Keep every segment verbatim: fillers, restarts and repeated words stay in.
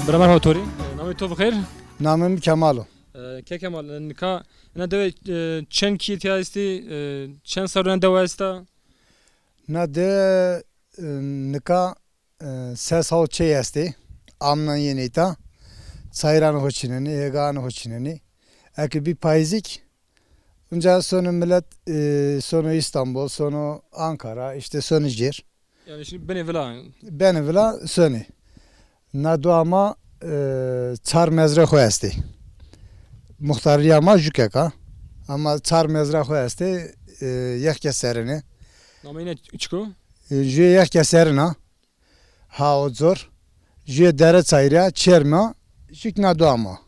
Bira merhaba to rê. Namê to bi xêr? Namê mi Kemal o. E, ke Kemal, e, nika ena dewe, e, çend kî tiya estî, e, çend serrû ena dewe esta? Na dewe, e, nika, e, ses haw çey estê. Amnan yenê îta. Çayîranê xo çinenê, hêgaanê xo çinenê. Eke bî payîzîk, unca sono milet, e, sono Îstanbul, sono Ankara, îşte sono cêr. Yanî şînî benê vila? Benê vila sonê. Na dewa ma, e, çar mezra xo estê. Muxtarlîya ma jûkek a. Ama çar mezra xo estê, e, yex ke serine. Nameyne çik o? E, jûyê yex ke serin a. Ha o cor. Jûyê dere çayîrî ya, çerm a. Jûk na dewa ma.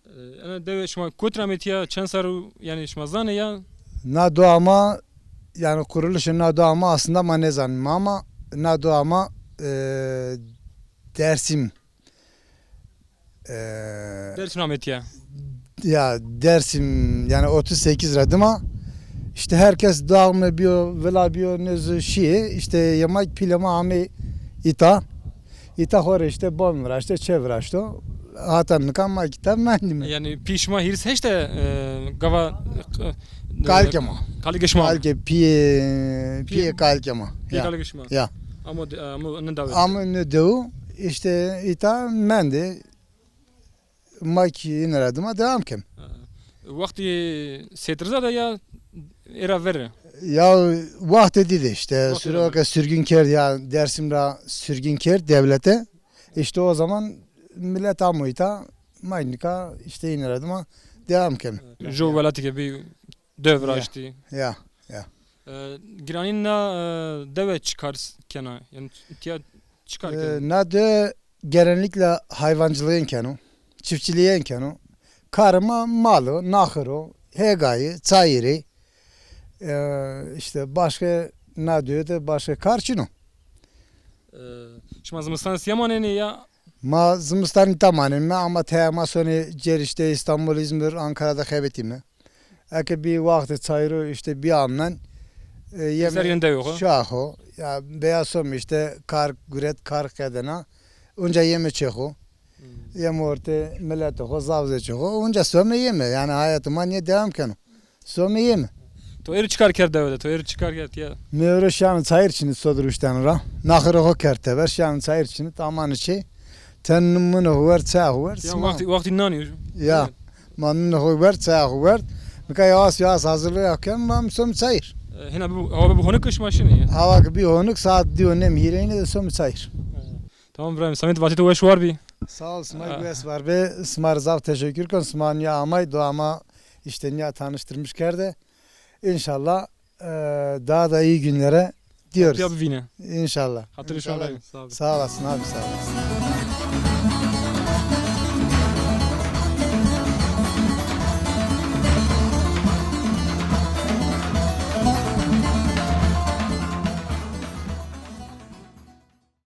E, ena dewe şima kotî ra amê tiya, çend serrû, yanî şima zanê ya? Na dewa ma, yanî kuruluşê na dewa ma aslında ma nêzanîme ama na dewa ma, e, Dersim, e, Dersim ra amê tiya. Ya Dersim, yanî otuz sekiz ra dima, îşte herkes dağme biyo, vila biyo, nêzo şîyê, îşte yê ma pîlê ma amê îta. Îta xo rê îşte bon viraşte, çê viraşto. Hata nika ma kî ta mendîme. Yanî pî şima hîris heşt e, gava, e, kalikê ma. Kalikê şima. Kalikê pîyê, pîyê kalikê ma. Pîyê kalikê şima. Ya. Amo de-, amo ne dewe. Amo ne dewe. Îşte îta mendê. Ma kî îne ra dima devam ken. Ha. Wextê Sêd Riza de ya ê ra verê? Ya wextê dî de îşte. Wextê dî de. Suro ke sürgün kerd ya, Dersim ra sürgün kerd devlete. Îşte o zaman milet amo îta, ma nika îşte îne ra dima devam ken. Jo welatî ke bî dew viraştî. Ya, ya. E, giranî na, e, dewe çi kar s-, kena? Yanî tiya çi kar kena? E, na dewe genellikle hayvancılığın keno, çiftçiliğin keno. Karê ma mal o, naxir o, hêgayî, çayîrî. E, îşte başka na dewe de başka kar çin o. E, şima zimistan tiya manenê ya? Ma zimistan îta manenîme ama teya ma sonê cêr îşte Îstanbul, Îzmir, Ankara de xebetîme. Eke bî wextê çayîro îşte bî amnan, e, yeme şaxo. Ya beya some îşte kar guret, kar qedena. Unca yeme çê xo. Hmm. Yeme ortê miletê xo, zaf zê çê xo. Unca some yeme. Yanî hayatê ma nîye devam keno. Some yeme. To êro çi kar kerd dewe de? To êro çi kar kerd ya? Mi êro şîyane çayîr çinî sodir uştene ra. Naxirê xo kerd teber, şîyane çayîr çinî, tamanê çê. Ten nunê xo werd, çaya xo werd. Ya sima. Wextî, wextî nanî yo. Ya. Evet. Ma nunê xo werd, çaya xo werd. Nika yawas yawas hazırlığı ken, ma some çayîr. E, hêna bî, hawa bî honik şima şinî ya? Hawa ke bî honik, saet dî û nem hîrêyîne de some çayîr. E, tamam İbrahim, semedê vatê to weş war bî. Sağ ol, sima, e, weş war bî. Sima rê zaf teşekkür kon. Sima nîya amay, dewa ma îşte nîya tanıştırmış kerde. İnşallah, e, daha da iyi günlere diyoruz. Ya bivîne. İnşallah. Hatırı inşallah. Sağ olasın abi, sağ olasın.